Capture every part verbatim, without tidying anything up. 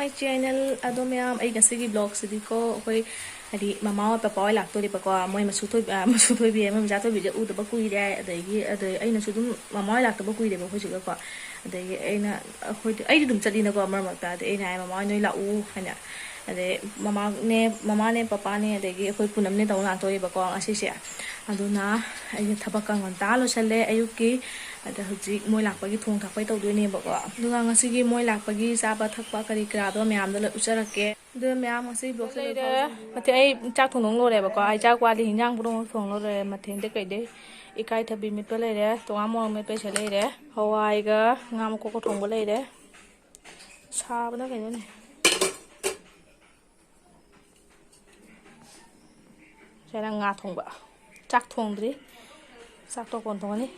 Hi channel, ꯑꯗꯣ ꯃꯌꯥꯝ, ꯑꯩ ꯉꯁꯤꯒꯤ vlogꯁꯤꯗꯤꯀꯣ, ꯑꯩꯈꯣꯏ ꯍꯥꯏꯗꯤ ꯃꯃꯥ ꯍꯣꯏ ꯄꯄꯥ ꯍꯣꯏ ꯂꯥꯛꯇꯣꯔꯤꯕꯀꯣ, ꯃꯣꯏ ꯃꯁꯨ ꯊꯣꯏꯕꯤ, ꯑ, ꯃꯁꯨ ꯊꯣꯏꯕꯤ ꯑꯃ, ꯃꯆꯥ ꯊꯣꯏꯕꯤꯁꯦ ꯎꯗꯕ ꯀꯨꯏꯔꯦ꯫ ꯑꯗꯒꯤ ꯑꯗꯩ ꯑꯩꯅꯁꯨ ꯑꯗꯨꯝ ꯃꯃꯥ ꯍꯣꯏ ꯂꯥꯛꯇꯕ ꯀꯨꯏꯔꯦꯕ ꯑꯩꯈꯣꯏꯁꯤꯒꯀꯣ꯫ ꯑꯗꯒꯤ ꯑꯩꯅ, ꯑꯩꯈꯣꯏꯗꯤ, ꯑꯩꯗꯤ ꯑꯗꯨꯝ ꯆꯠꯂꯤꯅꯀꯣ ꯃꯔꯛ ꯃꯔꯛꯇ꯫ ꯑꯗꯩ ꯑꯩꯅ ꯍꯥꯏ, "ꯃꯃꯥ ꯍꯣꯏ ꯅꯣꯏ ꯂꯥꯛꯎ" ꯍꯥꯏꯅ꯫ ꯑꯗꯩ ꯃꯃꯥꯅꯦ, ꯃꯃꯥꯅꯦ ꯄꯄꯥꯅꯦ ꯑꯗꯒꯤ ꯑꯩꯈꯣꯏ ꯄꯨꯅꯝꯅꯦ ꯇꯧ ꯂꯥꯛꯇꯣꯔꯤꯕꯀꯣ ꯉꯁꯤꯁꯦ꯫ ꯑꯗꯨꯅ ꯑꯩꯁꯦ ꯊꯕꯛꯀ ꯉꯟꯇꯥ ꯂꯣꯏꯁꯜꯂꯦ ꯑꯌꯨꯛꯀꯤ꯫ ꯑꯗ ꯍꯧꯖꯤꯛ ꯃꯣꯏ ꯂꯥꯛꯄꯒꯤ ꯊꯣꯡ ꯊꯥꯛꯄꯩ ꯇꯧꯗꯣꯏꯅꯦꯕꯀꯣ꯫ ꯑꯗꯨꯒ ꯉꯁꯤꯒꯤ ꯃꯣꯏ ꯂꯥꯛꯄꯒꯤ ꯆꯥꯕ ꯊꯛꯄ ꯀꯔꯤ ꯀꯔꯥꯗꯣ ꯃꯌꯥꯝꯗꯣ ꯂꯣꯏ ꯎꯠꯆꯔꯛꯀꯦ꯫ ꯑꯗꯨ ꯃꯌꯥꯝ ꯉꯁꯤ vlogꯁꯦ ꯂꯩꯔꯦ꯫ ꯃꯊꯦꯜ ꯑꯩ ꯆꯥꯛ ꯊꯣꯡꯗꯧ ꯂꯣꯏꯔꯦꯕꯀꯣ꯫ ꯑꯩ ꯆꯥꯛ ꯋꯥꯠꯂꯤ, ꯍꯤꯟꯖꯥꯡ ꯄꯨꯝꯅꯃꯛ ꯊꯣꯡ ꯂꯣꯏꯔꯦ꯫ ꯃꯊꯦꯜꯗꯤ ꯀꯩꯗꯩ ꯏꯀꯥꯏꯊꯕꯤ ꯃꯦꯠꯄ ꯂꯩꯔꯦ, ꯇꯣꯉꯥꯟ ꯃꯣꯔꯣꯛ ꯃꯦꯠꯄꯩꯁꯦ ꯂꯩꯔꯦ, ꯍꯋꯥꯏꯒ ꯉꯥ ꯃꯀꯣꯛꯀ ꯊꯣꯡꯕ ꯂꯩꯔꯦ꯫ ꯁꯥꯕꯅ ꯀꯩꯅꯣꯅꯦ꯫ ꯁꯤꯅ ꯉꯥ ꯊꯣꯡꯕ꯫ ꯆꯥꯛ ꯊꯣꯡꯗ꯭ꯔꯤ꯫ ꯆꯥꯛꯇꯣ ꯀꯣꯟ ꯊꯣꯡꯉꯅꯤ꯫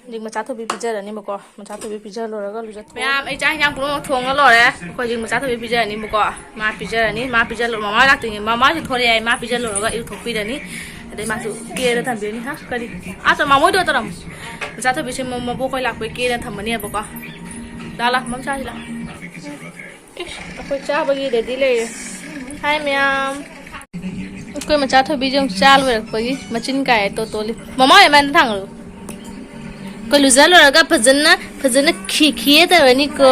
ꯍꯧꯖꯤꯛ ꯃꯆꯥ ꯊꯣꯏꯕꯤ ꯄꯤꯖꯔꯅꯤꯕꯀꯣ꯫ ꯃꯆꯥ ꯊꯣꯏꯕꯤ ꯄꯤꯖ ꯂꯣꯏꯔꯒ ꯂꯨꯖꯊꯣꯛꯑꯅꯤ꯫ ꯃꯌꯥꯝ, ꯑꯩ ꯆꯥꯛ ꯍꯤꯟꯖꯥꯡ ꯄꯨꯝꯅꯃꯛ ꯊꯣꯡꯉ ꯂꯣꯏꯔꯦ꯫ ꯑꯩꯈꯣꯏ ꯍꯧꯖꯤꯛ ꯃꯆꯥ ꯊꯣꯏꯕꯤ ꯄꯤꯖꯔꯅꯤꯕꯀꯣ꯫ ꯃꯥ ꯄꯤꯖꯔꯅꯤ꯫ ꯃꯥ ꯄꯤꯖ ꯂꯣꯏ-, ꯃꯃꯥ ꯂꯥꯛꯇꯣꯏꯅꯦ꯫ ꯃꯃꯥꯁꯨ ꯊꯣꯛꯂꯛꯑꯦ ꯍꯥꯏ꯫ ꯃꯥ ꯄꯤꯖ ꯂꯣꯏꯔꯒ ꯏꯔꯨꯊꯣꯛꯄꯤꯔꯅꯤ꯫ ꯑꯗꯩ ꯃꯥꯁꯨ ꯀꯦꯔ ꯊꯝꯕꯤꯔꯅꯤ꯫ ꯍꯥ? ꯀꯔꯤ? ꯑꯥ, ꯆꯣ, ꯃꯃꯣꯏꯗꯣ ꯇꯧꯔꯝꯃꯣ꯫ ꯃꯆꯥ ꯊꯣꯏꯕꯤꯁꯦ ꯃ-, ꯃꯕꯣꯛ ꯍꯣꯏ ꯂꯥꯛꯄꯩ ꯀꯦꯔ ꯊꯝꯃꯅꯦꯕꯀꯣ꯫ ꯂꯥ, ꯂꯥ, ꯃꯝ ꯆꯥꯁꯤ ꯂꯥ꯫ ꯏꯁ, ꯑꯩꯈꯣꯏ ꯆꯥꯕꯒꯤ ready ꯂꯩꯔꯦ꯫ Hi ꯃꯌꯥꯝ꯫ ꯑꯩꯈꯣꯏ ꯃꯆꯥ ꯊꯣꯏꯕꯤꯁꯦ ꯑꯃꯨꯛ ꯆꯥ ꯂꯣꯏꯔꯛꯄꯒꯤ ꯃꯆꯤꯟ ꯀꯥꯏ ꯇꯣꯇꯣꯂꯤ꯫ ꯃꯃꯥ ꯍꯣꯏ ꯃꯥꯏꯗ ꯊꯥꯡꯒꯠꯂꯨ꯫ ꯑꯩꯈꯣꯏ ꯂꯨꯖ ꯂꯣꯏꯔꯒ ꯐꯖꯅ, ꯐꯖꯅ ꯈꯤ-, ꯈꯤꯌꯦ ꯇꯧꯔꯅꯤꯀꯣ꯫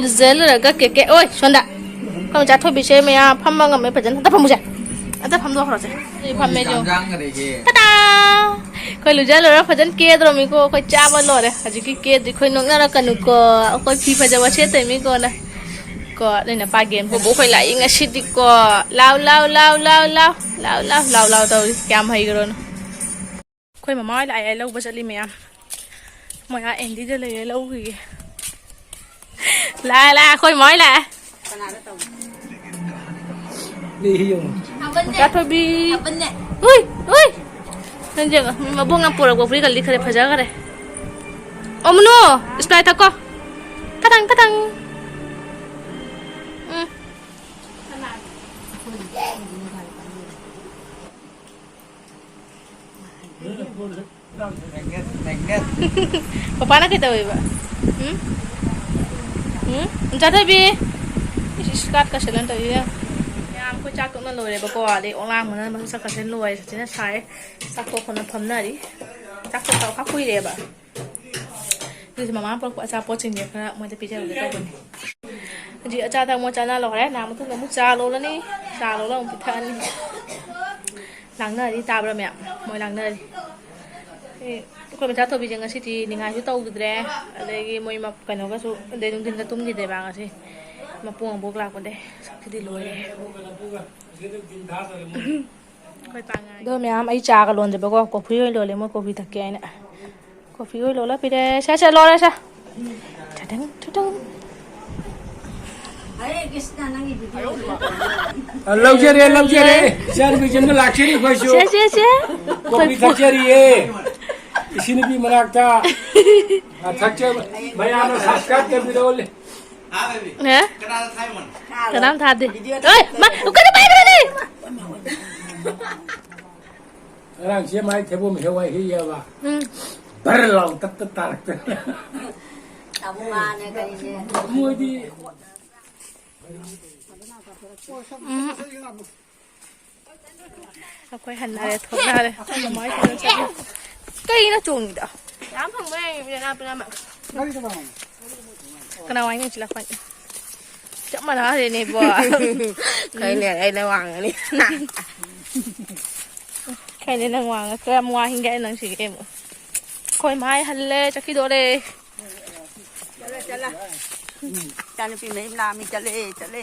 ꯂꯨꯖ ꯂꯣꯏꯔꯒ ꯀꯦ ꯀꯦ, ꯑꯣꯏ, ꯁꯣꯝꯗ꯫ ꯑꯩꯈꯣꯏ ꯃꯆꯥ ꯊꯣꯏꯕꯤꯁꯦ ꯃꯌꯥꯝ ꯐꯝꯕ ꯉꯝꯃꯦ ꯐꯖꯅ꯫ ꯑꯝꯇ ꯐꯝꯃꯨꯁꯦ꯫ ꯑꯝꯇ ꯐꯝꯗꯣꯛꯈ꯭ꯔꯁꯦ꯫ ꯁꯤ ꯐꯝꯃꯦ ꯆꯣ꯫ ꯇꯗꯥ! ꯑꯩꯈꯣꯏ ꯂꯨꯖ ꯂꯣꯏꯔ ꯐꯖꯅ ꯀꯦꯗ꯭ꯔꯣꯃꯤꯀꯣ꯫ ꯑꯩꯈꯣꯏ ꯆꯥꯕ ꯂꯣꯏꯔꯦ꯫ ꯍꯧꯖꯤꯛꯀꯤ ꯀꯦꯗ꯭ꯔꯤ ꯑꯩꯈꯣꯏ ꯅꯣꯛꯅꯔꯛꯀꯅꯨꯀꯣ꯫ ꯑꯩꯈꯣꯏ ꯐꯤ ꯐꯖꯕ ꯁꯦꯠꯇꯣꯏꯃꯤꯀꯣ ꯅ꯫ ꯀꯣ, ꯅꯣꯏ ꯅꯄꯥ ꯒꯦꯝ ꯕꯣꯕꯣꯛ ꯑꯩꯈꯣꯏ ꯂꯥꯛꯏ ꯉꯁꯤꯗꯤꯀꯣ꯫ ꯂꯥꯎ, ꯂꯥꯎ, ꯂꯥꯎ, ꯂꯥꯎ꯫ ꯂꯥꯎ, ꯂꯥꯎ, ꯂꯥꯎ, ꯂꯥꯎ ꯇꯧꯔꯤ꯫ ꯀꯌꯥꯝ ꯍꯩꯈ꯭ꯔꯣꯅꯣ꯫ ꯑꯩꯈꯣꯏ ꯃꯃꯥ ꯍꯣꯏ ꯂꯥꯛꯑꯦ, ꯂꯧꯕ ꯆꯠꯂꯤ ꯃꯌꯥꯝ꯫ ꯃꯣꯏ ꯑꯥ ꯑꯦꯟꯗꯤꯗ ꯂꯩꯔꯦ, ꯂꯧꯈꯤꯒꯦ꯫ ꯂꯥꯛꯑꯦ, ꯂꯥꯛꯑꯦ, ꯑꯩꯈꯣꯏ ꯃꯃꯥ ꯍꯣꯏ ꯂꯥꯛꯑꯦ꯫ ꯃꯆꯥ ꯊꯣꯏꯕꯤ꯫ ꯍꯨꯏ, ꯍꯨꯏ꯫ ꯅꯪ ꯌꯦꯡꯉꯣ, ꯃꯤ ꯃꯕꯨꯡꯅ ꯄꯨꯔꯛꯄ ꯐꯨꯔꯤꯠꯀ ꯂꯤꯠꯈ꯭ꯔꯦ, ꯐꯖꯈ꯭ꯔꯦ꯫ ꯑꯣ, ꯃꯨꯅꯨ, Sprite ꯊꯛꯀꯣ꯫ ꯇꯇꯪ, ꯇꯇꯪ꯫ ꯎꯝ꯫ ꯄꯄꯥꯅ ꯀꯩꯗꯧꯋꯦꯕ? ꯎꯝ? ꯎꯝ? ꯆꯥꯊꯕꯤ! ꯏꯁ, ꯏꯁ, ꯀꯥꯠ ꯀꯥꯁꯦꯠꯂꯅ ꯇꯧꯔꯤꯁꯦ꯫ ꯃꯌꯥꯝ ꯑꯩꯈꯣꯏ ꯆꯥꯛ ꯇꯣꯛꯅ ꯂꯣꯏꯔꯦꯕꯀꯣ꯫ ꯑꯗꯩ ꯑꯣꯛꯂꯥꯡꯕꯅ ꯃꯁꯛ ꯀꯥꯁꯦꯠ ꯂꯣꯏꯔꯦ꯫ ꯁꯥꯊꯤꯅ ꯁꯥꯏ꯫ ꯆꯥꯛ ꯇꯣꯛꯄꯅ ꯐꯝꯅꯔꯤ꯫ ꯆꯥꯛ ꯇꯣꯛꯄ ꯈꯔ ꯀꯨꯏꯔꯦꯕ꯫ ꯑꯗꯨꯁꯨ ꯃꯃꯥꯅ ꯄꯨꯔꯛꯄ ꯑꯆꯥꯄꯣꯠꯁꯤꯡꯁꯦ ꯈꯔ ꯃꯣꯏꯗ ꯄꯤꯖꯔꯨꯒꯦ ꯇꯧꯕꯅꯤ꯫ ꯍꯧꯖꯤꯛ ꯑꯆꯥ ꯑꯊꯛ ꯃꯣꯏ ꯆꯥꯅ ꯂꯣꯏꯔꯦ꯫ ꯅꯍꯥꯟ ꯃꯇꯨꯡꯗ ꯑꯃꯨꯛ ꯆꯥ ꯂꯣꯜꯂꯅꯤ꯫ ꯆꯥ ꯂꯣꯜꯂ ꯑꯃꯨꯛ ꯄꯤꯊꯛꯑꯅꯤ꯫ ꯂꯥꯡꯅꯔꯤ ꯇꯥꯕ꯭ꯔꯥ ꯃꯌꯥꯝ? ꯃꯣꯏ ꯂꯥꯡꯅꯔꯤ꯫ ꯑꯦ, ꯑꯩꯈꯣꯏ ꯃꯆꯥ ꯊꯣꯏꯕꯤꯁꯦ ꯉꯁꯤꯗꯤ ꯅꯤꯡꯉꯥꯏꯁꯨ ꯇꯧꯈꯤꯗ꯭ꯔꯦ꯫ ꯑꯗꯒꯤ ꯃꯣꯏ ꯃ-, ꯀꯩꯅꯣꯒꯁꯨ, ꯑꯗꯩ ꯅꯨꯡꯊꯤꯟꯒ ꯇꯨꯝꯈꯤꯗ꯭ꯔꯦꯕ ꯉꯁꯤ꯫ ꯃꯄꯨꯡ ꯑꯃꯕꯣꯛ ꯂꯥꯛꯄꯗꯩ꯫ ꯁꯛꯁꯤꯗꯤ ꯂꯣꯏꯔꯦ꯫ ꯑꯩꯈꯣꯏ ꯄꯥꯉꯥꯏ꯫ ꯑꯗꯣ ꯃꯌꯥꯝ, ꯑꯩ ꯆꯥꯒ ꯂꯣꯟꯗꯦꯕꯀꯣ, ꯀꯣꯐꯤ ꯑꯣꯏꯅ ꯂꯣꯜꯂꯦ, ꯃꯣꯏ ꯀꯣꯐꯤ ꯊꯛꯀꯦ ꯍꯥꯏꯅ꯫ ꯀꯣꯐꯤ ꯑꯣꯏ ꯂꯣꯜꯂ ꯄꯤꯔꯦ꯫ ꯁꯦ, ꯁꯦ, ꯂꯣꯜꯂꯦ, ꯁꯦ꯫ ꯊꯨꯗꯪ, ꯊꯨꯗꯪ꯫ ꯑ, ꯂꯧꯖꯔꯦ, ꯂꯧꯖꯔꯦ꯫ ꯏꯆꯥꯅꯨꯄꯤ ꯆꯟꯕ ꯂꯥꯛꯆꯔꯤ ꯑꯩꯈꯣꯏꯁꯨ꯫ ꯁꯦ, ꯁꯦ, ꯁꯦ꯫ ꯀꯣꯐꯤ ꯊꯛꯆꯔꯤꯌꯦ꯫ ꯏꯁꯨ ꯅꯨꯄꯤ ꯃꯅꯥꯛꯇ꯫ ꯑ, ꯊꯛꯆꯕ꯫ ꯃꯌꯥꯝꯅ subscribe ꯇꯧꯕꯤꯔꯛꯑꯣ꯫ ꯍꯥ, ꯕꯦꯕꯤ? ꯍꯥ? ꯀꯅꯥꯗ ꯊꯥꯏꯃꯣꯟ? ꯀꯅꯥꯝ ꯊꯥꯗꯦ꯫ ꯚꯤꯗꯤꯑꯣ ꯑꯣꯏ, ꯃꯥ, ꯊꯥꯗꯦ꯫ ꯀꯔꯤ ꯄꯥꯏꯕ꯭ꯔꯅꯦ? ꯉꯔꯥꯡꯁꯦ ꯃꯥꯏ ꯊꯩꯕꯣꯡ ꯍꯦꯛ ꯋꯥꯏ ꯍꯦꯛꯑꯕ꯫ ꯎꯝ꯫ ꯕꯔ ꯂꯥꯎ ꯇꯠ ꯇꯠ ꯇꯥꯔꯛꯇꯅ꯫ ꯇꯥꯃꯣ ꯃꯥꯅꯦ ꯀꯔꯤꯅꯦ? ꯃꯣꯏꯗꯤ ꯎꯝ꯫ ꯑꯩꯈꯣꯏ ꯍꯟꯅꯔꯦ, ꯊꯣꯛꯅꯔꯦ꯫ ꯀꯩꯅꯣ ꯆꯣꯡꯉꯤꯗꯣ? ꯌꯥꯝ ꯐꯪꯕ ꯌꯥꯏꯌꯦ, ꯄꯤꯔꯝꯃ꯫ ꯀꯅꯥ ꯋꯥꯏꯅꯣ ꯁꯤ ꯂꯥꯛꯄ? ꯆꯞ ꯃꯥꯟꯅꯔꯦꯅꯦ, ꯏꯕꯣ꯫ ꯈꯪꯗꯦ, ꯑꯩꯅ ꯋꯥꯡꯉꯅꯤ꯫ ꯈꯪꯗꯦ, ꯅꯪ ꯋꯥꯡꯉ-, ꯀꯌꯥꯝ ꯋꯥꯡ ꯍꯦꯟꯒꯦ ꯅꯪ ꯁꯤꯒꯤ ꯑꯃꯨꯛ? ꯑꯩꯈꯣꯏ ꯃꯥꯏ ꯍꯜꯂꯦ, ꯆꯠꯈꯤꯗꯣꯔꯦ꯫ ꯆꯠꯂꯣ, ꯆꯠꯂꯣ꯫ ꯏꯆꯥꯅꯨꯄꯤ ꯃꯌꯨꯝ ꯂꯥꯛꯑꯝꯃꯤ, ꯆꯠꯂꯦ, ꯆꯠꯂꯦ꯫